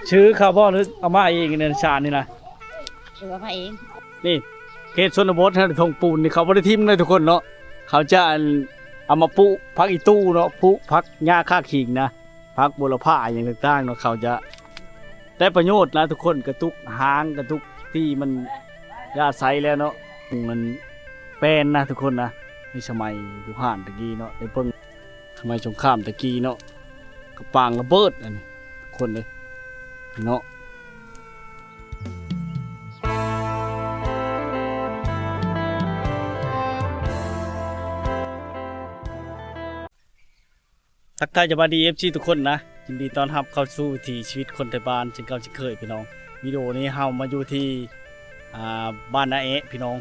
ຊື້ເຂົາບໍ່ ຫຼືເອົາມາເອງ ອັນນີ້ ສານນີ້ນະ? ເອີ ເອົາມາເອງ. ນີ້ເຂດຊົນນະບົດຫັ້ນ ຖົງປູນນີ້ເຂົາບໍ່ໄດ້ຖິ້ມເດ້ທຸກຄົນເນາະ. ເຂົາຈະ ອັນ ເອົາມາປູກຜັກອີ່ຕູເນາະ, ປູກຜັກຫຍ້າຂ່າຂິງນະ, ຜັກບົວລະພາ ອີ່ຫຍັງຕ່າງໆເນາະ. ເຂົາຈະໄດ້ປະໂຫຍດນະທຸກຄົນ, ກະຕຸກຮ້າງ ກະຕຸກທີ່ມັນຢ່າໃຊ້ແລ້ວເນາະ. ມັນແປນນະທຸກຄົນນະ, ໃນສະໄໝບູຮານຕະກີ້ເນາະ, ໄດ້ເບິ່ງ ສະໄໝສົງຄາມຕະກີ້ເນາະ, ກະປາງລະເບີດອັນນີ້ ຄົນເດ້ເນາະ. ທັກທາຍສະບາຍດີ ເອັຟຊີ ທຸກຄົນນະ, ຍິນດີຕ້ອນຮັບເຂົ້າສູ່ວິຖີຊີວິດຄົນໄທບ້ານເຊັ່ນເກົ່າເຊັ່ນເຄີຍພີ່ນ້ອງ. ວິດີໂອນີ້ເຮົາມາຢູ່ທີ່ ອ່າ ບ້ານນາແອະ ພີ່ນ້ອງ,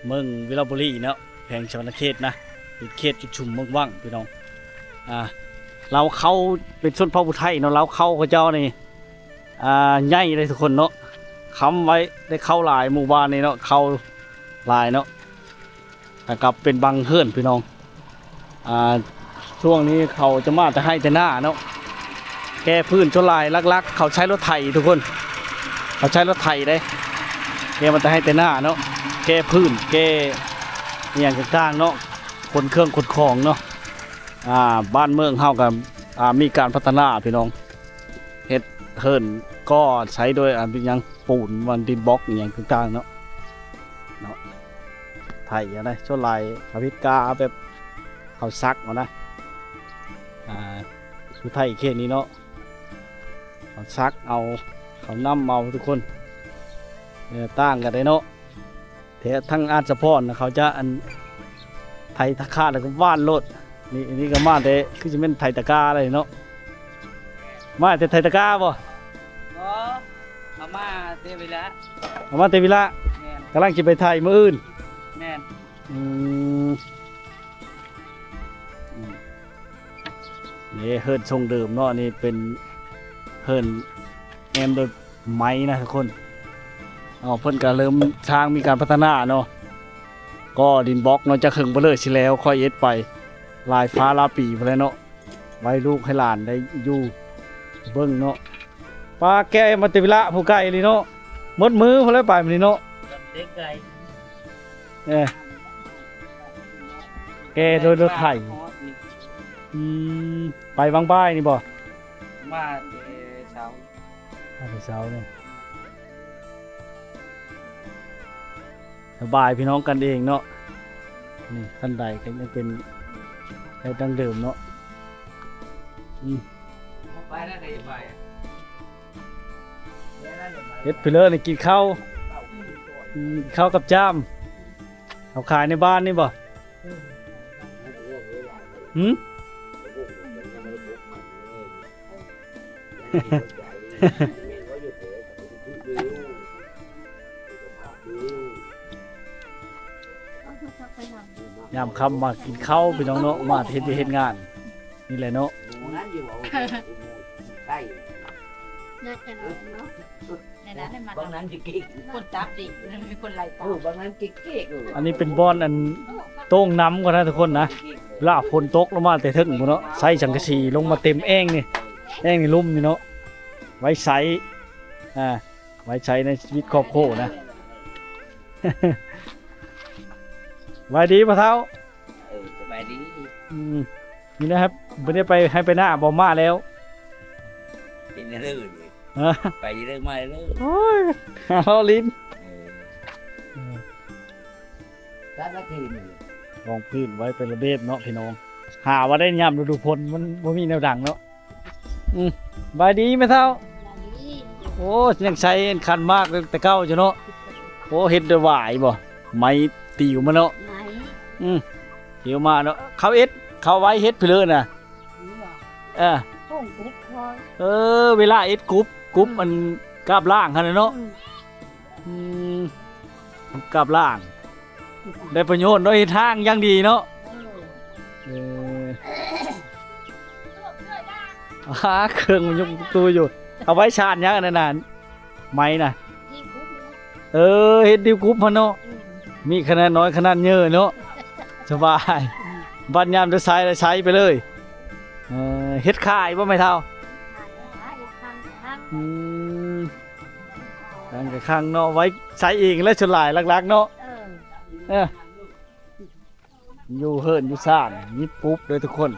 ເມືອງວິລະບູລີເນາະ, ແຂວງສະຫວັນນະເຂດນະ, ເປັນເຂດຈຸດຊຸມເມືອງວັງພີ່ນ້ອງ. ອ່າ ລາວເຄົ້າເປັນຊົນເຜົ່າຜູ້ໄທເນາະ, ລາວເຄົ້າເຂົາເຈົ້ານີ້ ອ່າ ໃຫຍ່ເດ້ທຸກຄົນເນາະ, ຄ້ຳໄວ້ ໄດ້ເຄົ້າຫຼາຍໝູ່ບ້ານນີ້ເນາະ, ເຄົ້າຫຼາຍເນາະ. ແລ້ວກໍເປັນບັງເຮືອນພີ່ນ້ອງ. ອ່າ ຊ່ວງນີ້ເຂົາຈະມາແຕ່ໄຮ່ແຕ່ນາເນາະ, ແກ່ພື້ນ. ສ່ວນຫຼາຍຫຼັກໆ ເຂົາໃຊ້ລົດໄຖທຸກຄົນ, ເຂົາໃຊ້ລົດໄຖເດ້, ແກ່ມາແຕ່ໄຮ່ແຕ່ນາເນາະ, ແກ່ພື້ນ ແກ່ອີ່ຫຍັງຕ່າງໆເນາະ, ຂົນເຄື່ອງຂົນຂອງເນາະ. ອ່າ ບ້ານເມືອງເຮົາກໍ ອ່າ ມີການພັດທະນາພີ່ນ້ອງ, ເຮັດເຮືອນກໍ່ໃຊ້ໂດຍ ອ່າ ຫຍັງ ປູນ ວ່າດິນບລັອກ ອີ່ຫຍັງຕ່າງໆເນາະ, ເນາະ. ໄຖເອົາໄດ໋, ສ່ວນຫຼາຍເຂົາເຮັດກາເອົາແບບເຂົາສັກເອົານະ, ອ່າ ຜູ້ໄທເຂດນີ້ເນາະ, ເຂົາສັກເອົາ ເຂົານຳເອົາທຸກຄົນ. ເອີ ຕ່າງກັນເດ້ເນາະ. ແຖວທາງອາດສະພອນນະ ເຂົາຈະ ອັນ ໄຖຕະຄາ ແລ້ວກໍຫວ່ານໂລດ. ນີ້ ນີ້ກໍມາແຕ່ ຄືຊິແມ່ນໄຖຕະກາເລີຍເນາະ, ມາແຕ່ໄຖຕະກາບໍ່? ບໍ່ ເອົາມາແຕ່ວິລະ, ເອົາມາແຕ່ວິລະ. ແມ່ນ, ກຳລັງຊິໄປໄຖມື້ອື່ນ. ແມ່ນ. ອືມ ອືມ ນີ້ເຮືອນຊົງເດີມເນາະ, ນີ້ເປັນເຮືອນແອ້ມໂດຍໄມ້ນະທຸກຄົນ. ເອົາ ເພິ່ນກະເລີ່ມສ້າງ ມີການພັດທະນາເນາະ, ກໍດິນບລັອກເນາະ, ຈະເຄິ່ງເບີເລີຊິແລ້ວ, ຂ້ອຍເຮັດໄປຫຼາຍຟ້າຫຼາຍປີພຸ້ນແຫຼະເນາະ, ໄວ້ລູກໃຫ້ຫຼານໄດ້ຢູ່ເບິ່ງເນາະ. ປ້າ ແກ່ມາແຕ່ວິລະ ຜູ້ໄກອີ່ຫຼີເນາະ, ໝົດມື້ພຸ້ນແຫຼະໄປມື້ນີ້ເນາະ. ເອີ ແກ່ໂດຍລົດໄຖ. ອືມ ໄປຫວ່າງບ່າຍນີ້ບໍ່? ມາແຕ່ເຊົ້າ, ມາແຕ່ເຊົ້ານີ້. ສະບາຍ ພີ່ນ້ອງກັນເອງເນາະ. ນີ້ ຂັ້ນໄດກໍຍັງເປັນແບບດັ້ງເດີມເນາະ. ອືມ ເຮັດພີເລີນີ້ກິນເຂົ້າ, ອືມ ກິນເຂົ້າກັບຈ້າມ. ເອົາຂາຍໃນບ້ານນີ້ບໍ່? ຫື? ຍາມຄ່ຳມາກິນເຂົ້າ ພີ່ນ້ອງເນາະ, ມາເຮັດວຽກເຮັດງານນີ້ແຫຼະເນາະ. ໃນນັ້ນມັນ ບາງນັ້ນຊິເກັກ ຄົນຈັບຕິ ມັນມີຄົນໄລ່ຕາມ ເອີ ບາງນັ້ນເກັກໆ ເອີ ອັນນີ້ເປັນບ່ອນອັນໂຕ່ງນ້ຳກ່ອນນະທຸກຄົນນະ. ເວລາຝົນຕົກລົງມາແຕ່ເທິງພຸ້ນເນາະ, ໃຊ້ສັງກະສີລົງມາເຕັມແອ່ງນີ້, ແອ່ງນີ້ລຸ່ມນີ້ເນາະ, ໄວ້ໃຊ້ ອ່າ ໄວ້ໃຊ້ໃນຊີວິດຄອບຄົວນະ. ສະບາຍດີພໍ່ເຖົ້າ. ເອີ ສະບາຍດີ. ອືມ ນີ້ນະຄັບ ບໍ່ໄດ້ໄປໄຮ່ໄປນາບໍ່? ມາແລ້ວ ເປັນແນວເລີຍ ຮະ ໄປເລີຍມາເລີຍ. ໂອ້ຍ ລໍ້ຫຼິ້ນ. ເອີ ເອີ ຕັດລະທີນ ຮອງພື້ນໄວ້ເປັນລະບຽບເນາະພີ່ນ້ອງ. ຫາວ່າໄດ້ຍາມລະດູຝົນ ມັນບໍ່ມີແນວດັງເນາະ. ອືມ ສະບາຍດີແມ່ເຖົ້າ. ສະບາຍດີ. ໂອ້ ຍັງໃຊ້ຄັນໝາກແຕ່ເກົ່າຢູ່ເນາະ. ໂອ້ ເຮັດດ້ວຍຫວາຍບໍ່? ໄມ້ຕິວມາເນາະ. ໄມ້ ອືມ ຕິວມາເນາະ. ເຂົາເຮັດ ເຂົາໄວ້ເຮັດພີເລີນະ. ນີ້ຫວາ? ເອີ ໂປ່ງກຸບ ເອີ ເວລາເຮັດກຸບ ກຸບ ອືມ ອັນກາບລ້າງຫັ້ນນະເນາະ. ອືມ ອືມ ກາບລ້າງ ໄດ້ປະໂຫຍດເນາະ, ເຮັດຮ່າງຢ່າງດີເນາະ. ເອີ ເອີ ອ່າ ເຄື່ອງມັນຍົກຕູ້ຢູ່. ເອົາໄວ້ຊານຫຍັງອັນນັ້ນນະ ໄມ້ນະ? ເອີ ເຮັດດິວກຸບຫັ້ນເນາະ. ອືມ ມີຂະໜາດນ້ອຍຂະໜາດໃຫຍ່ເນາະ. ສະບາຍ. ອືມ ບັດຍາມຈະໃຊ້ລະໃຊ້ໄປເລີຍ. ເອີ ເຮັດຂາຍບໍ່ແມ່ເຖົ້າ? ຂາຍ ຂາຍ ຂາຍ. ອືມ ຄັງກະຄັງເນາະ ໄວ້ໃຊ້ເອງແຫຼະ ສ່ວນຫຼາຍຫຼັກໆເນາະ. ເອີ ເອີ ຢູ່ເຮືອນຢູ່ຊານມີປຸບເດີທຸກຄົນ.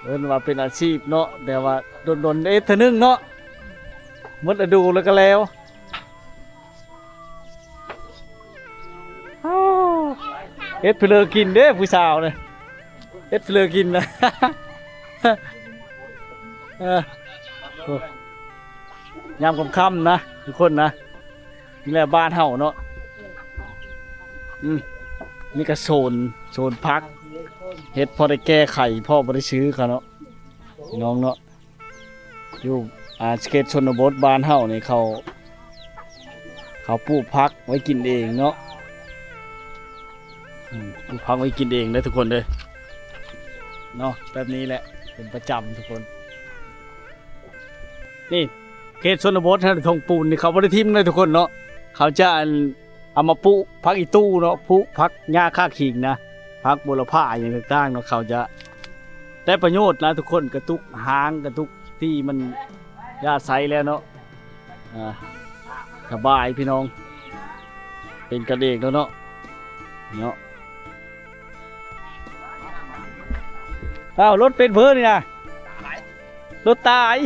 ເອີ້ນວ່າເປັນອາຊີບເນາະ ແຕ່ວ່າດົນໆເຮັດເທື່ອໜຶ່ງເນາະ ໝົດລະດູແລ້ວກໍແລ້ວ. ເຮັດເພື່ອກິນເດ້ຜູ້ສາວນີ້ ເຮັດເພື່ອກິນນະ. ເອີ ໂອ້ ຍາມຄ່ຳໆນະທຸກຄົນນະ. ນີ້ແຫຼະບ້ານເຮົາເນາະ. ອືມ ນີ້ກະໂຊນ ໂຊນຜັກ ເຮັດພໍໄດ້ແກ້ໄຂ ພໍບໍ່ໄດ້ຊື້ເຂົາເນາະ ພີ່ນ້ອງເນາະ. ຢູ່ ອ່າ ເຂດຊົນນະບົດບ້ານເຮົານີ້ ເຂົາ ເຂົາປູກຜັກໄວ້ກິນເອງເນາະ. ອືມ ປູກຜັກໄວ້ກິນເອງເດີທຸກຄົນເດີເນາະ. ແບບນີ້ແຫຼະເປັນປະຈຳທຸກຄົນ. ນີ້ເຂດຊົນນະບົດຫັ້ນ ຖົງປູນນີ້ເຂົາບໍ່ໄດ້ຖິ້ມເລີຍທຸກຄົນເນາະ. ເຂົາຈະ ອັນ ເອົາມາປູກຜັກອີ່ຕູ້ເນາະ ປູກຜັກຫຍ້າຂ້າຂິງນະ ຜັກບົວລະພາຫຍັງຕ່າງໆເນາະ. ເຂົາຈະໄດ້ປະໂຫຍດນະທຸກຄົນ ກະຕຸກຮ້າງ ກະຕຸກທີ່ມັນຢ່າໃຊ້ແລ້ວເນາະ. ອ່າ ສະບາຍພີ່ນ້ອງ ເປັນກັນເອງແລ້ວເນາະ ເນາະ. ອ້າວ ລົດເປັນເພີນີ້ນະ ລົດຕາຍ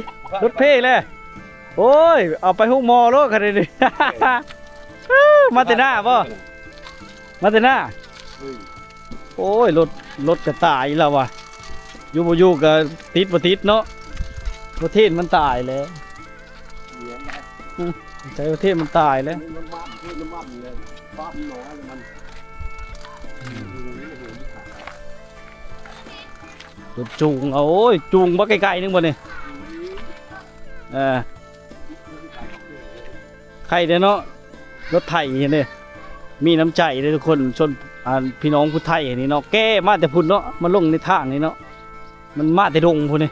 ລົດເພແລ້ວ. ໂອ້ຍ ເອົາໄປໂຮງໝໍໂລດຄັນນີ້. ມາແຕ່ໜ້າບໍ່? ມາແຕ່ໜ້າ. ໂອ້ຍ ລົດ ລົດກະຕາຍລະວ່າ ຢູ່ບໍ່ຢູ່ກະຕິດບໍ່ຕິດເນາະ. ປະເທດມັນຕາຍແລ້ວ ໃຊ້ປະເທດມັນຕາຍແລ້ວ. ລົດຈູງ ໂອ້ຍ ຈູງບໍ່ໄກໆໜຶ່ງບໍ່ນີ້? ເອີ ໄຄແດ່ເນາະ ລົດໄຖເຫັນເດ້ ມີນ້ຳໃຈເດ້ທຸກຄົນ. ຊົນ ອ່າ ພີ່ນ້ອງຜູ້ໄທນີ້ເນາະ ແກ່ມາແຕ່ພຸ້ນເນາະ ມາລົງໃນທາງນີ້ເນາະ. ມັນມາແຕ່ດົງພຸ້ນນີ້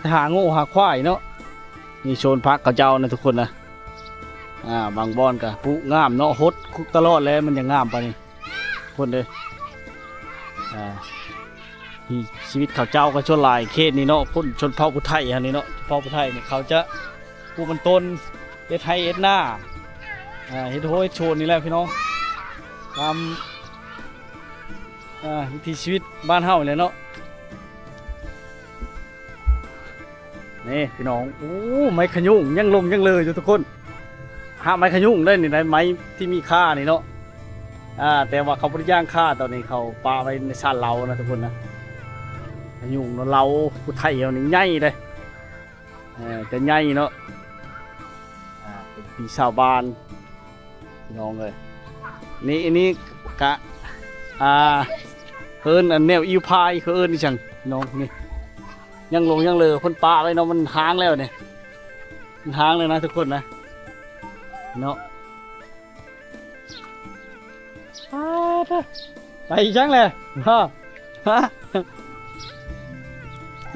ໄປຫາງົວຫາຄວາຍເນາະ. ນີ້ໂຊນຜັກເຂົາເຈົ້ານະທຸກຄົນນະ. ອ່າ ບາງບ່ອນກະປູກງາມເນາະ ຫົດຄຸກຕະຫຼອດແລ້ວ ມັນຈັ່ງງາມປານນີ້ ຄົນເດີ. ອ່າ ທີ່ຊີວິດເຂົາເຈົ້າກໍສ່ວນຫຼາຍເຂດນີ້ເນາະ ຄົນຊົນເຜົ່າຜູ້ໄທຫັ້ນນີ້ເນາະ ຊົນເຜົ່າຜູ້ໄທນີ້ເຂົາຈະປູກມັນຕົ້ນ ເຮັດໄຮ່ເຮັດນາ ອ່າ ເຮັດໂຮເຮັດໂຊນນີ້ແຫຼະພີ່ນ້ອງ ຕາມ ອ່າ ວິຖີຊີວິດບ້ານເຮົານີ້ແຫຼະເນາະ. ນີ້ພີ່ນ້ອງ ໂອ້ ໄມ້ຂະຍຸງຍັງລົງຍັງເລີຢູ່ທຸກຄົນ. ຫາໄມ້ຂະຍຸງໄດ້ນີ້ ໄດ້ໄມ້ທີ່ມີຄ່ານີ້ເນາະ. ອ່າ ແຕ່ວ່າເຂົາບໍ່ໄດ້ຍ່າງຄ່າ ຕອນນີ້ເຂົາປະໄວ້ໃນຊານເລົານະທຸກຄົນນະ. ຂະຍຸງເນາະ ເລົາຜູ້ໄທເຮົານີ້ໃຫຍ່ເດ້ ເອີ ຈະໃຫຍ່ເນາະ. ອ່າ ເປັນປີຊາວບ້ານ ພີ່ນ້ອງເອີຍ. ນີ້ ອັນນີ້ກະ ອ່າ ເອີ້ນອັນແນວອີວພາຍ ເຂົາເອີ້ນອີ່ຫຍັງພີ່ນ້ອງ. ນີ້ຍັງຫຼົງຍັງເລີ ເພິ່ນປະໄວ້ເນາະ ມັນຮ້າງແລ້ວນີ້ ມັນຮ້າງແລ້ວນະທຸກຄົນນະເນາະ. ປາດເດີ ໄປອີ່ຫຍັງແຫຼະ ຮະ ຮະ.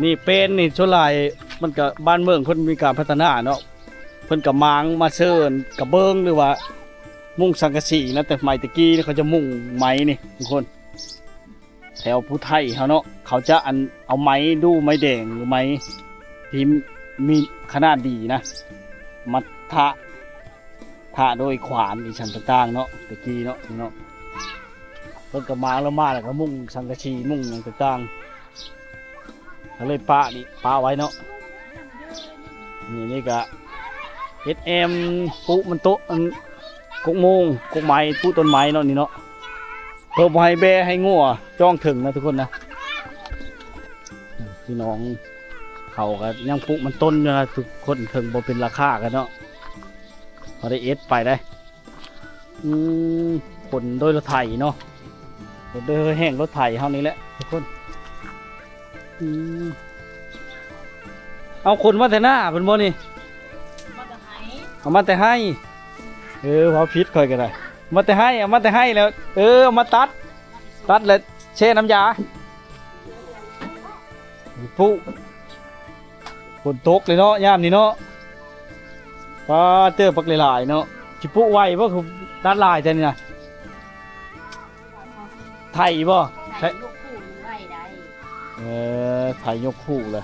ນີ້ເປັນ ນີ້ສ່ວນຫຼາຍມັນກະ ບ້ານເມືອງເພິ່ນມີການພັດທະນາເນາະ ເພິ່ນກະມາງມາເຊີນກະເບື້ອງ ຫຼືວ່າມຸງສັງກະສີນະ. ແຕ່ສະໄໝແຕ່ກີ້ເຂົາຈະມຸງໄມ້ນີ້ທຸກຄົນ ແຖວຜູ້ໄທເຮົາເນາະ ເຂົາຈະ ອັນ ເອົາໄມ້ດູ່ໄມ້ແດງ ຫຼືໄມ້ທີ່ມີຂະໜາດດີນະ ມາທະ ທະໂດຍຂວານອີ່ຫຍັງຕ່າງໆເນາະ ແຕ່ກີ້ເນາະ ເນາະ. ເພິ່ນກະມາແລ້ວ ມາແລ້ວກະມຸງສັງກະສີມຸງຫຍັງຕ່າງໆ ກະເລີຍປະນີ້ປະໄວ້ເນາະ. ນີ້ ນີ້ກະເຮັດແອ້ມ ປູກມັນໂຕະ ອັນ ກົກໂມງ ກົກໄມ້ ປູກຕົ້ນໄມ້ເນາະ ນີ້ເນາະ ເພື່ອບໍ່ໃຫ້ແບ້ໃຫ້ງົວຈ້ອງເຖິງນະທຸກຄົນນະ. ພີ່ນ້ອງເຂົາກະຍັງປູກມັນຕົ້ນຢູ່ນະທຸກຄົນ ເຖິງບໍ່ເປັນລາຄາກັນເນາະ ພໍໄດ້ເອັດໄປໄດ໋. ອືມ ຂົນໂດຍລົດໄຖເນາະ ຂົນໂດຍແຮ່ງລົດໄຖເຮົານີ້ແຫຼະທຸກຄົນ. ອືມ ເອົາຂົນມາແຕ່ນາເພິ່ນບໍ່ນີ້? ມາແຕ່ໄຮ່ ເອົາມາແຕ່ໄຮ່. ເອີ ເວົ້າຜິດຂ້ອຍກໍໄດ້ ມາແຕ່ໄຮ່ ເອົາມາແຕ່ໄຮ່ແລ້ວ ເອີ ເອົາມາຕັດ ຕັດແລ້ວແຊ່ນ້ຳຢາ. ປຸ ຝົນຕົກເລີຍເນາະ ຍາມນີ້ເນາະ. ປາດເຕີ ບັກຫຼາຍໆເນາະ ຊິປຸໄຫວບໍ່? ຄືຕັດຫຼາຍແທ້ນີ້ນະ ໄຖບໍ່? ໄຖ ໄຖຍົກຄູ່ໄດ້ ເອີ ໄຖຍົກຄູ່ລະ.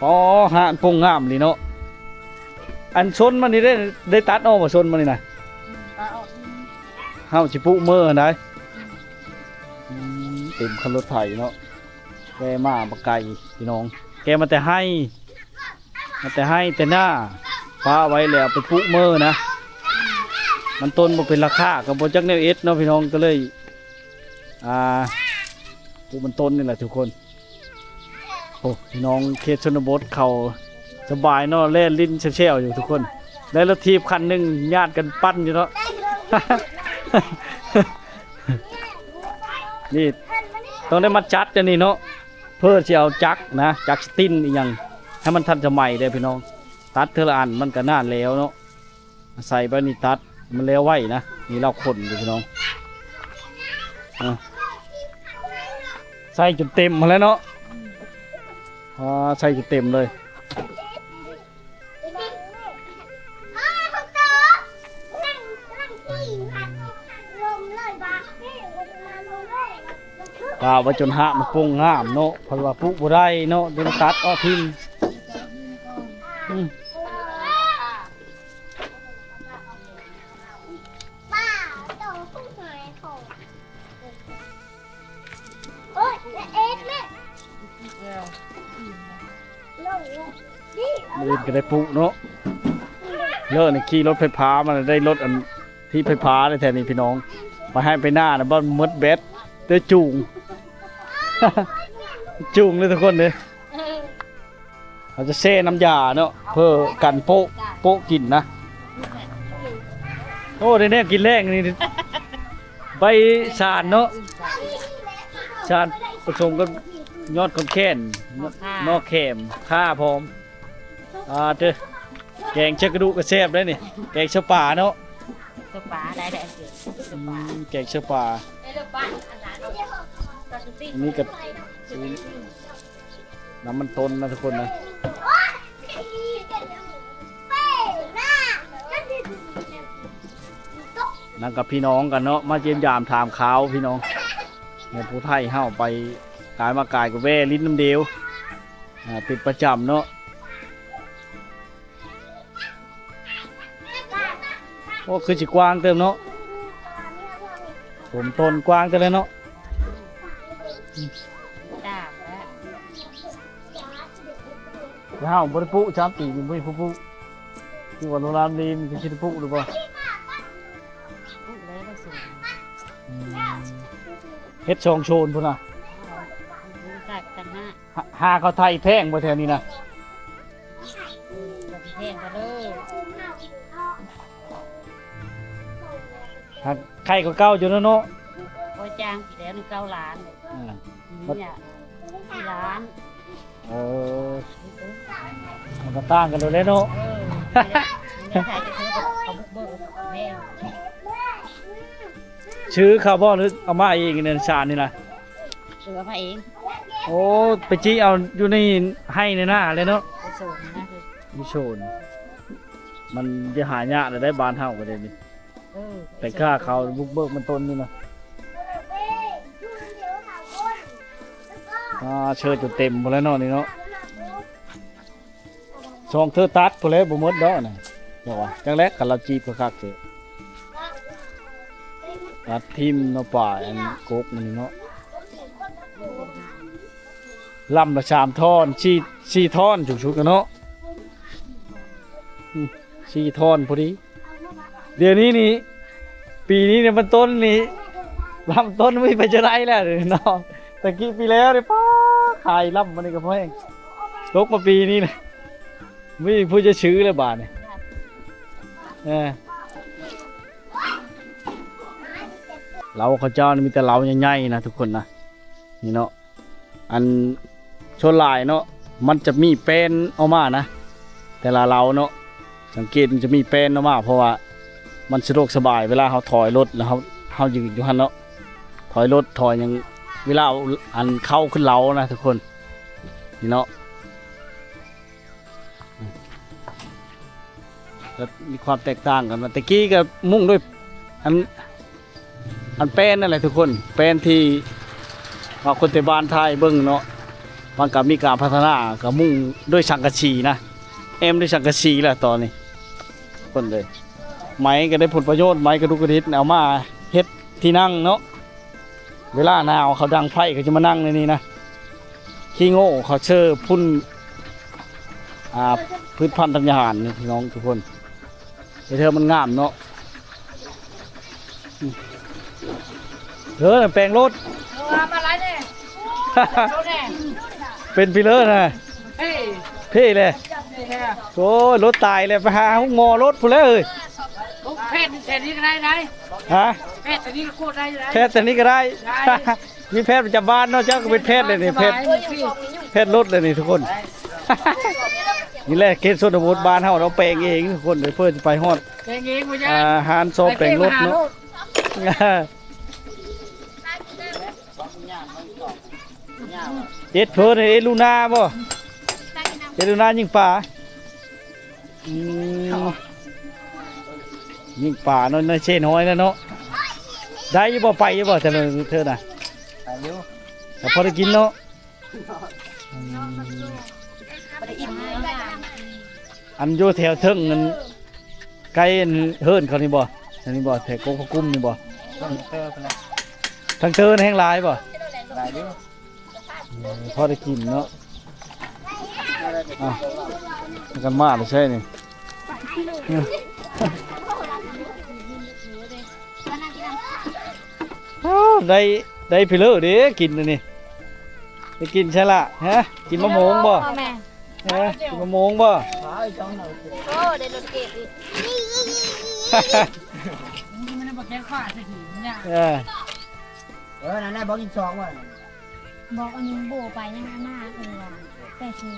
ອໍ ຮ້ານໂປ່ງງາມອີ່ຫຼີເນາະ ອັນຊົນມັນນີ້ໄດ້ ໄດ້ຕັດອອກບໍ່ ຊົນມັນນີ້ນະ? ຕັດອອກ. ເຮົາຊິປູກເມີຫັ້ນໃດ. ອືມ ເຕັມຄັນລົດໄຖເນາະ ແກ່ມາບັກໄກ່ພີ່ນ້ອງ ແກ່ມາແຕ່ໄຮ່ ມາແຕ່ໄຮ່ແຕ່ນາ ປະໄວ້ແລ້ວໄປປູກເມີນະ. ມັນຕົ້ນບໍ່ເປັນລາຄາ ກໍບໍ່ຈັກແນວເຮັດເນາະພີ່ນ້ອງ ກໍເລີຍ ອ່າ ປູກມັນຕົ້ນນີ້ແຫຼະທຸກຄົນ. ໂອ້ ພີ່ນ້ອງເຂດຊົນນະບົດເຂົາສະບາຍເນາະ ແລ່ນຫຼິ້ນແຊວໆຢູ່ທຸກຄົນ. ໄດ້ລົດຖີບຄັນໜຶ່ງຍາດກັນປັ່ນຢູ່ເນາະ. ນີ້ຕ້ອງໄດ້ມາຈັດອັນນີ້ເນາະ ເພື່ອຊິເອົາຈັກນະ ຈັກສະຕິນອີ່ຫຍັງໃຫ້ມັນທັນສະໄໝເດ້ພີ່ນ້ອງ. ຕັດເທື່ອລະອັນມັນກໍນານແລ້ວເນາະ. ໃສ່ແບບນີ້ຕັດ ມັນແລ້ວໄວນະ. ນີ້ລາວຂົນຢູ່ພີ່ນ້ອງ ເອົາ ໃສ່ຈົນເຕັມຫັ້ນແຫຼະເນາະ. ອ່າ ໃສ່ຈົນເຕັມເລີຍ. ກະວ່າຈົນຫາກມັນປົ່ງງາມເນາະ ເພິ່ນວ່າປູກບໍ່ໄດ້ເນາະ ໂດນຕັດອອກຖິ້ມ. ອືມ ມື້ອື່ນກໍໄດ້ປຸເນາະ. ເລີກນີ້ຂີ່ລົດໄຟຟ້າມາ ໄດ້ລົດອັນທີ່ໄຟຟ້າແທ້ໆນີ້ພີ່ນ້ອງ. ໄປໄຮ່ໄປນານະ ບໍ່ໝົດແບັດ ແຕ່ຈູງ ຈູງເລີຍທຸກຄົນເດ້. ເຮົາຈະແຊ່ນ້ຳຢາເນາະ ເພື່ອກັນໂປະ ໂປະກິນນະ. ໂອ້ ໄດ້ແນວກິນແລງນີ້ ໃບສານເນາະ ສານປະສົມກັບຍອດຂອນແກ່ນ ໜໍ່ແຂ້ມ ຂ່າພ້ອມ. ອ່າ ເຕີ ແກງເຊືອກະດູກກໍແຊບໄດ໋ນີ້ ແກງເຊືອປາເນາະ. ເຊືອປາໄດ້ ໄດ້ ເຊືອປາ ອືມ ແກງເຊືອປາ. ອັນນີ້ກໍ ນ້ຳມັນຕົ້ນນະທຸກຄົນນະ. ນັ້ນກໍພີ່ນ້ອງກັນເນາະ ມາຢ້ຽມຢາມຖາມຂ່າວພີ່ນ້ອງ. ແມ່ນຜູ້ໄທເຮົາໄປກາຍມາກາຍກໍແວ່ຫຼິ້ນນຳດຽວ ອ່າ ເປັນປະຈຳເນາະ. ໂອ້ ຄືຊິກວ້າງເຕີບເນາະ ຜົມຕົ້ນກວ້າງເຕີບເລີຍເນາະ. ເຮົາບໍ່ໄດ້ປູກສາມປີນີ້ ບໍ່ມີຜູ້ປູກ. ຄືວ່າໂລລາມລີນຄືຊິໄດ້ປູກຫຼືບໍ່? ປູກແລ້ວກໍສູງ. ອືມ ເຮັດສອງໂຊນພຸ້ນນະ. ເອີ ໃສ່ໄປຕ່າງຫາກ. ຫາ ຫາເຂົາໄຖແພງບໍ່ແຖວນີ້ນະ? ແພງກວ່າເດີ. ຫາກໄຄກວ່າເກົ່າຢູ່ເນາະ. ໂອ້ຍ ຈ້າງປີແລ້ວນີ້ເກົ້າລ້ານ. ອ່າ ປີນີ້ສີ່ລ້ານ. ເອີ ມັນກໍຕ່າງກັນໂລດແຫຼະເນາະ. ເອີ ນີ້ແຫຼະ ນີ້ໃຜຈະຊື້ ເຂົາບຸກເບີກແມ່. ຊື້ເຂົາບໍ່ ຫຼືເອົາມາເອງໃນສານນີ້ນະ? ເອີ ເອົາມາເອງ. ໂອ້ ໄປຈີ້ເອົາຢູ່ໃນໄຮ່ໃນນາເລີຍເນາະ. ຢູ່ໂຊນນະ ຢູ່ໂຊນ. ມັນຈະຫາຍາກແລ້ວໄດ໋ ບ້ານເຮົາກໍໄດ້ນີ້. ເອີ ແຕ່ຂ້າເຂົາບຸກເບີກມັນຕົ້ນນີ້ນະ. ອ່າ ເຊີຈົນເຕັມພຸ້ນແຫຼະເນາະນີ້ເນາະ. ສອງເທື່ອຕັດພຸ້ນແຫຼະ ບໍ່ໝົດດອກນະ. ເຈົ້າວ່າ ຈັກແຫຼະ ຄັນລາວຈີບຄັກໆ ເຊີ ຕັດຖິ້ມເນາະ ປາຍອັນກົກມັນນີ້ເນາະ. ລຳລະສາມທ່ອນ ສີ່ ສີ່ທ່ອນສູງສຸດເນາະ. ອືມ ສີ່ທ່ອນພໍດີ. ດຽວນີ້ນີ້ ປີນີ້ນີ້ມັນຕົ້ນນີ້ ລຳຕົ້ນບໍ່ມີໃຜຈະໄດ້ແລ້ວເນາະ. ແຕ່ກີ້ປີແລ້ວນີ້ ປ້າ ຂາຍລຳມັນນີ້ກໍພໍແຮງ. ຕົກມາປີນີ້ນະ ບໍ່ມີຜູ້ຈະຊື້ແລ້ວບາດນີ້. ເອີ ເລົາເຂົາເຈົ້ານີ້ມີແຕ່ເລົາໃຫຍ່ໆນະທຸກຄົນນະ ນີ້ເນາະ. ອັນສ່ວນຫຼາຍເນາະ ມັນຈະມີແປ້ນອອກມານະ ແຕ່ລະເລົາເນາະ. ສັງເກດມັນຈະມີແປ້ນອອກມາ ເພາະວ່າມັນສະດວກສະບາຍ ເວລາເຮົາຖອຍລົດແລ້ວ ເຮົາ ເຮົາຢືນຢູ່ຫັ້ນເນາະ ຖອຍລົດຖອຍຫຍັງ ເວລາເອົາອັນເຂົ້າຂຶ້ນເລົານະທຸກຄົນ ນີ້ເນາະ. ກໍມີຄວາມແຕກຕ່າງກັນວ່າ ແຕ່ກີ້ກໍມຸງດ້ວຍອັນ ອັນແປ້ນນັ້ນແຫຼະທຸກຄົນ ແປ້ນທີ່ວ່າຄົນແຕ່ບ້ານຖ່າຍເບິ່ງເນາະ. ມັນກໍມີການພັດທະນາ ກໍມຸງດ້ວຍສັງກະສີນະ ແອ້ມດ້ວຍສັງກະສີແຫຼະຕອນນີ້. ເພິ່ນເດ້ ໄມ້ກໍໄດ້ຜົນປະໂຫຍດ ໄມ້ກະດຸກກະດິກ ເອົາມາເຮັດທີ່ນັ່ງເນາະ. ເວລາໜາວເຂົາດັງໄຟ ເຂົາຈະມານັ່ງໃນນີ້ນະ. ຂີ້ໂງ່ເຂົາເຊີຝຸ່ນ ອ່າ ພືດພັນທຳຍາຫານນີ້ ພີ່ນ້ອງທຸກຄົນ ເຮັດໃຫ້ມັນງາມເນາະ. ເອີ ແປງລົດ ເອົາມາຫຼາຍແດ່ ເປັນປີເລີນະ ເພ ເພແຫຼະ ເພແລ້ວ ໂອ້ຍ ລົດຕາຍແລ້ວ ໄປຫາໂຮງໝໍລົດພຸ້ນແຫຼະເອີຍ. ໂອ້ ແພດແຖວນີ້ກໍໄດ້ໄດ໋ ຮະ ແພດແຖວນີ້ກໍກົດໄດ້ຢູ່ໄດ໋ ແພດແຖວນີ້ກໍໄດ້ ໄດ້ ມີແພດປະຈຳບ້ານເນາະ ເຈົ້າກໍເປັນແພດເລີຍນີ້ ສະບາຍ ແພດ ແພດລົດເລີຍນີ້ທຸກຄົນ. ນີ້ແຫຼະເຂດຊົນນະບົດບ້ານເຮົາເນາະ ແປງເອງທຸກຄົນ ເພື່ອຈະໄປຮອດ ແປງເອງບໍ່ຍາກ ອ່າ ຮ້ານຊອບແປງລົດເນາະ ເຮັດເພິ່ນເຮັດລູນາບໍ່ ເຮັດລູນາຍິງປາ. ອືມ ຍິງປາເນາະ ໃນເຊນ້ອຍນະເນາະ ໄດ້ຢູ່ບໍ່ ໄປຢູ່ບໍ່ ແຕ່ລະເທື່ອນະ ໄປຢູ່ ກໍພໍໄດ້ກິນເນາະ. ອືມ ບໍ່ໄດ້ອີ່ມເລີຍ ອັນຢູ່ແຖວເທິງນັ້ນ ໃກ້ອັນເຮືອນເຂົານີ້ບໍ່ ອັນນີ້ບໍ່ ແຖວກົກພະກຸມນີ້ບໍ່ ເທິງເຕີພຸ້ນແຫຼະ ທາງເຕີນແຮ່ງຫຼາຍບໍ່ ຫຼາຍຢູ່ ອືມ ພໍໄດ້ກິນເນາະ. ອ້າວ ກັນມາແລ້ວໃຊ່ນີ້ ອ້າວ ໄດ້ ໄດ້ພີເລີເດ້ ກິນອັນນີ້ ໄດ້ກິນໃຊ່ລະ ຮະ ກິນມະມ່ວງບໍ່ ແມ່ ຮະ ກິນມະມ່ວງບໍ່ ໂອ້ ໄດ້ລົດເກດອີກ ເອີ ເອີ ນັ້ນແຫຼະ ບອກອີກສອງວ່າ ບອກອັນນີ້ໂບໄປຍັງມາເພິ່ນວ່າແປດສິບ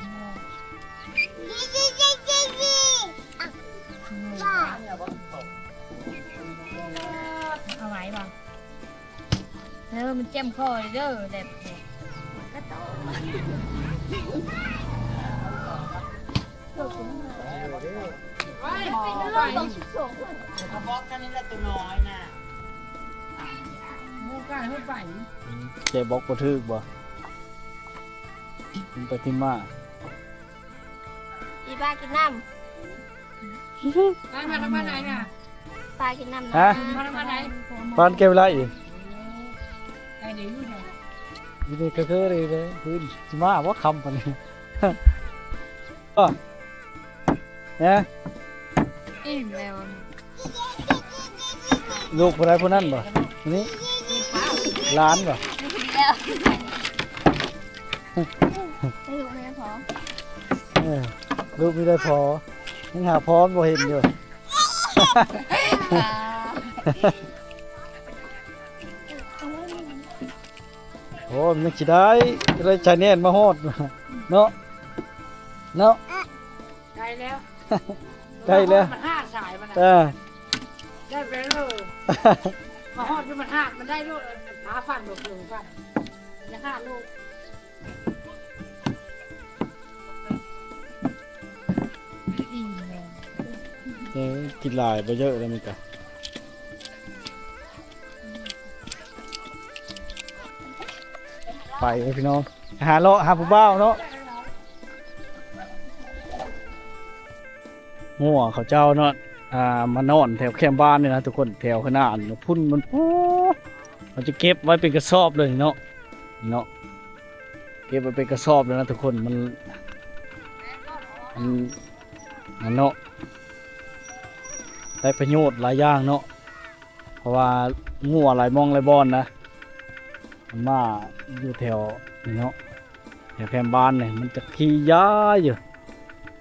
ເອົາໄວ້ບໍ່ ເອີ ມັນເຈັບຄໍເດີ ແບບ ກະບອກກັນນີ້ແຫຼະ ໂຕນ້ອຍນະ ບໍ່ກ້າເຮີໄປ ແຈບອກບໍ່ຖືກບໍ່ ມັນໄປທີ່ມາ ອີປາກິນນ້ຳ ໄປມາທາງບ້ານໃດນະ ປາກິນນ້ຳ ຮະ ມາທາງບ້ານໃດ ບ້ານແກ້ວວິໄລ ໄກເດຢູ່ໃສ ຢູ່ໃນກະເທີເດ ພື້ນຊິມາບໍ່ຄ່ຳປານນີ້ ເອີ ແຮະ ອີ່ມແລ້ວ ລູກຜູ້ໃດຜູ້ນັ້ນບໍ່ ນີ້ ຫຼານບໍ່ ລູກມີແຕ່ພໍ່ ເອີ ລູກມີແຕ່ພໍ່ ຍັງຫາພໍ່ບໍ່ເຫັນຢູ່ ໂອ້ ມັນຍັງຊິໄດ້ ໄດ້ໃຈແໜ້ນມາຮອດເນາະ ເນາະ ໄດ້ແລ້ວ ໄດ້ແລ້ວ ມັນຫາດສາຍມັນນະ ເອີ ໄດ້ໄປເລີຍ ມາຮອດຢູ່ມັນຫາດ ມັນໄດ້ໂລດ ພາຝັນບໍ່ເຖິງຝັນ ມັນຫາດໂລດ ເອີ ກິນຫຼາຍບໍ່ເຍີະແລ້ວມັນກະ ໄປເດີພີ່ນ້ອງ ຫາເລາະຫາຜູ້ບ່າວເນາະ ງົວເຂົາເຈົ້າເນາະ ອ່າ ມານອນແຖວແຄມບ້ານນີ້ນະທຸກຄົນ ແຖວຂ້າງໜ້າພຸ້ນ ມັນ ໂອ້ ເຂົາຈະເກັບໄວ້ເປັນກະສອບເລີຍເນາະ ເນາະ ເກັບໄວ້ເປັນກະສອບເລີຍນະທຸກຄົນ ມັນ ມັນ ອັນເນາະ ໄດ້ປະໂຫຍດຫຼາຍຢ່າງເນາະ ເພາະວ່າງົວຫຼາຍໝ່ອງຫຼາຍບ່ອນນະ ມັນມາຢູ່ແຖວນີ້ເນາະ ແຖວແຄມບ້ານນີ້ ມັນຈະຂີ້ຢາຢູ່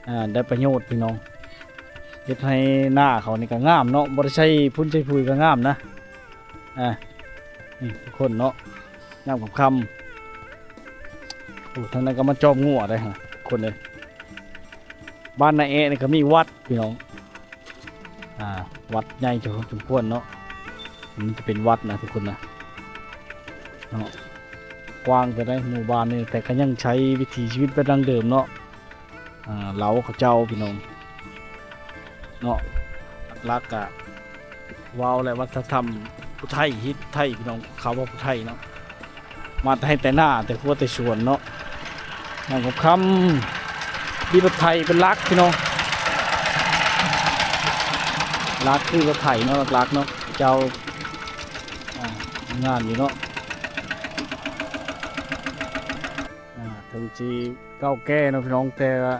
ອ່າ ໄດ້ປະໂຫຍດພີ່ນ້ອງ ເຮັດໃຫ້ໜ້າເຂົານີ້ກະງາມເນາະ ບໍ່ໄດ້ໃສ່ຝຸ່ນໃສ່ຝຸ່ນກະງາມນະ ອ່າ ນີ້ທຸກຄົນເນາະ ຍາມຄ່ຳໆ ໂອ້ ທາງນັ້ນກໍມາຈອມງົວໄດ້ຫັ້ນ ຄົນເອີຍ ບ້ານນາແອະນີ້ກໍມີວັດພີ່ນ້ອງ ອ່າ ວັດໃຫຍ່ພໍສົມຄວນເນາະ ມັນຈະເປັນວັດນະທຸກຄົນນະ ເນາະ ກວ້າງເຕີບໃດ ໝູ່ບ້ານນີ້ ແຕ່ກໍຍັງໃຊ້ວິຖີຊີວິດແບບດັ້ງເດີມເນາະ ອ່າ ເລົ່າເຂົາເຈົ້າພີ່ນ້ອງເນາະ ຫຼັກໆກະເວົ້າແຫຼະ ວັດທະນະທຳຜູ້ໄທ ຮີດໄທພີ່ນ້ອງ ເຂົາເວົ້າຜູ້ໄທເນາະ ມາແຕ່ໄຮ່ແຕ່ນາ ແຕ່ຮົ້ວແຕ່ສວນເນາະ ຍາມຄ່ຳໆ ມີລົດໄຖເປັນຫຼັກພີ່ນ້ອງ. ຫຼັກໆຄືລົດໄຖເນາະ ຫຼັກໆເນາະ ເຈົ້າ ອ່າ ງານຢູ່ເນາະ ອ່າ ເຖິງຊິເກົ່າແກ່ເນາະພີ່ນ້ອງ ແຕ່ວ່າ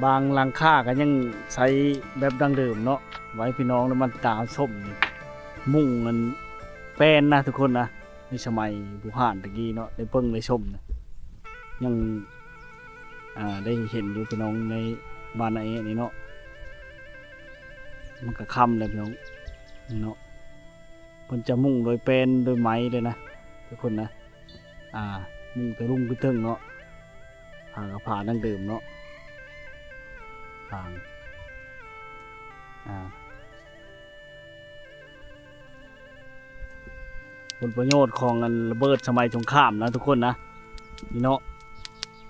ບາງຫຼັງຄາກໍຍັງໃຊ້ແບບດັ້ງເດີມເນາະ ໄວ້ພີ່ນ້ອງໄດ້ມາຕາມຊົມ ມຸງອັນແປນນະທຸກຄົນນະ ໃນສະໄໝບູຮານຕະກີ້ເນາະ ໄດ້ເບິ່ງໄດ້ຊົມນະ ຍັງ ອ່າ ໄດ້ເຫັນຢູ່ພີ່ນ້ອງ ໃນບ້ານນາເອະນີ້ເນາະ ມັນກໍຄ່ຳແລ້ວພີ່ນ້ອງເນາະ ເພິ່ນຈະມຸງໂດຍແປນໂດຍໄມ້ເລີຍນະທຸກຄົນນະ ອ່າ ມຸງແຕ່ລຸ່ມຂຶ້ນເທິງເນາະ ຜ້າກໍຜ້າດັ້ງເດີມເນາະ ອ່າ ອ່າ ຜົນປະໂຫຍດຂອງອັນລະເບີດສະໄໝສົງຄາມນະທຸກຄົນນະ ນີ້ເນາະ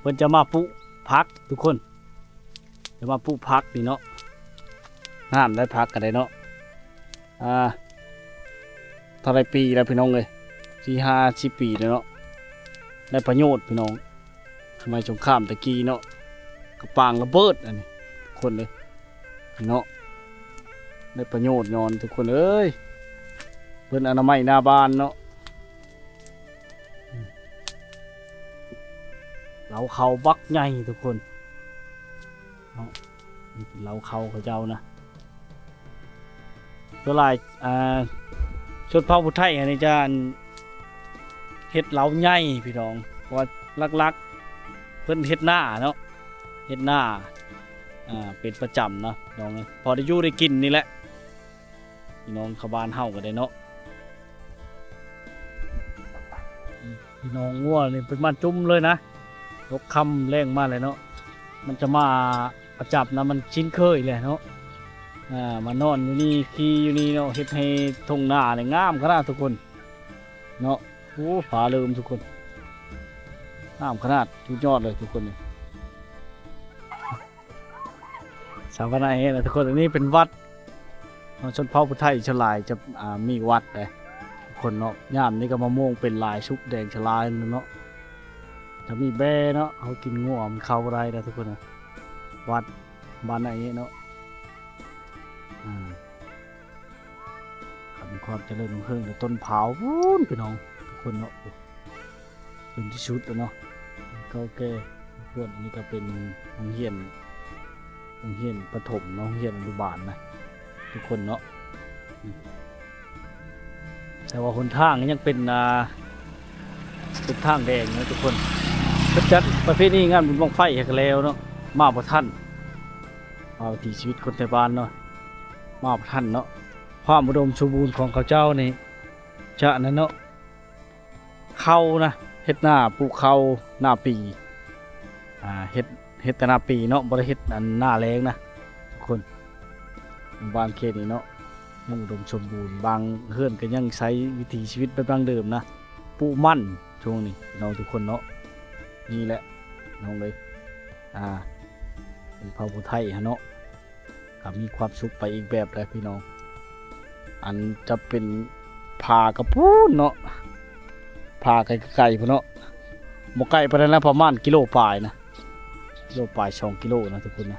ເພິ່ນຈະມາປູກຜັກທຸກຄົນ ຈະມາປູກຜັກນີ້ເນາະ ງາມໄດ໋ ຜັກກໍໄດ້ເນາະ ອ່າ ເທົ່າໃດປີແລ້ວພີ່ນ້ອງເອີຍ ສີ່ຫ້າສິບປີແລ້ວເນາະ ໄດ້ປະໂຫຍດພີ່ນ້ອງ ສະໄໝສົງຄາມແຕ່ກີ້ເນາະ ກະປາງລະເບີດອັນນີ້ທຸກຄົນເອີຍເນາະ ໄດ້ປະໂຫຍດຍ້ອນທຸກຄົນເອີຍ ເພິ່ນອະນາໄມໜ້າບ້ານເນາະ ເລົ້າເຂົ້າບັກໃຫຍ່ທຸກຄົນເນາະ ເລົ້າເຂົ້າເຂົາເຈົ້ານະ ສ່ວນຫຼາຍ ອ່າ ຊົນເຜົ່າຜູ້ໄທອັນນີ້ຈະ ອັນ ເຮັດເລົ້າໃຫຍ່ພີ່ນ້ອງ ເພາະວ່າຫຼັກໆ ເພິ່ນເຮັດນາເນາະ ເຮັດນາ ອ່າ ເປັນປະຈຳເນາະພີ່ນ້ອງ ພໍໄດ້ຢູ່ໄດ້ກິນນີ້ແຫຼະ ພີ່ນ້ອງຊາວບ້ານເຮົາກໍໄດ້ເນາະ ພີ່ນ້ອງ ງົວນີ້ເປັນບ້ານຈຸ້ມເລີຍນະ ຕົກຄ່ຳແລງມາແລ້ວເນາະ ມັນຈະມາປະຈຳນະ ມັນຊິນເຄີຍແຫຼະເນາະ ອ່າ ມານອນຢູ່ນີ້ ຂີ່ຢູ່ນີ້ເນາະ ເຮັດໃຫ້ທົ່ງນານີ້ງາມຂະໜາດທຸກຄົນເນາະ ໂອ້ ຟ້າເລີມທຸກຄົນ ງາມຂະໜາດ ສຸດຍອດເລີຍທຸກຄົນ ນີ້ ສາວະນາເອນະທຸກຄົນ ອັນນີ້ເປັນວັດ ເນາະ ຊົນເຜົ່າຜູ້ໄທສ່ວນຫຼາຍຈະ ອ່າ ມີວັດເດ້ທຸກຄົນເນາະ ຍາມນີ້ກໍມະມ່ວງເປັນຫຼາຍ ສຸກແດງຊະລາເນາະ ຈະມີແບ້ເນາະ ເຮົາກິນງົວມັນເຂົ້າບໍ່ໄດ້ເດ້ທຸກຄົນນະ ວັດບ້ານນາເອເນາະ ອ່າ ກໍມີຄວາມຈະເລີນຮຸ່ງເຮືອງ ແຕ່ຕົ້ນພ້າວພຸ້ນພີ່ນ້ອງທຸກຄົນເນາະ ຈົນທີ່ສຸດແລ້ວເນາະ ເກົ່າແກ່ ສ່ວນອັນນີ້ກໍເປັນໂຮງຮຽນ ໂຮງຮຽນປະຖົມເນາະ ໂຮງຮຽນອະນຸບານນະທຸກຄົນເນາະ ແຕ່ວ່າຫົນທາງຍັງເປັນ ອ່າ ເປັນທາງແດງເນາະທຸກຄົນ ເພິ່ນຈັດປະເພນີງານບຸນບັ້ງໄຟໃຫ້ກັນແລ້ວເນາະ ມາບໍ່ທັນ ວ່າວິຖີຊີວິດຄົນໄທບ້ານເນາະ ມາບໍ່ທັນເນາະ ຄວາມອຸດົມສົມບູນຂອງເຂົາເຈົ້ານີ້ ຈະນັ້ນເນາະ ເຂົ້ານະ ເຮັດນາ ປູກເຂົ້ານາປີ ອ່າ ເຮັດ ເຮັດແຕ່ນາປີເນາະ ບໍ່ໄດ້ເຮັດອັນນາແລ້ງນະທຸກຄົນ ບ້ານເຂດນີ້ເນາະ ຍັງອຸດົມສົມບູນ ບາງເຮືອນກໍຍັງໃຊ້ວິຖີຊີວິດແບບດັ້ງເດີມນະ ປູກມັນຊ່ວງນີ້ເນາະທຸກຄົນເນາະ ນີ້ແຫຼະນ້ອງເອີຍ ອ່າ ເປັນເຜົ່າຜູ້ໄທຫັ້ນເນາະ ກໍມີຄວາມສຸກໄປອີກແບບໃດ໋ພີ່ນ້ອງ ອັນຈະເປັນຜາກະພຸ້ນເນາະ ຜາໄກໆພຸ້ນເນາະ ບໍ່ໄກປານໃດນະ ປະມານກິໂລປາຍນະ ກິໂລປາຍ ສອງກິໂລນະທຸກຄົນນະ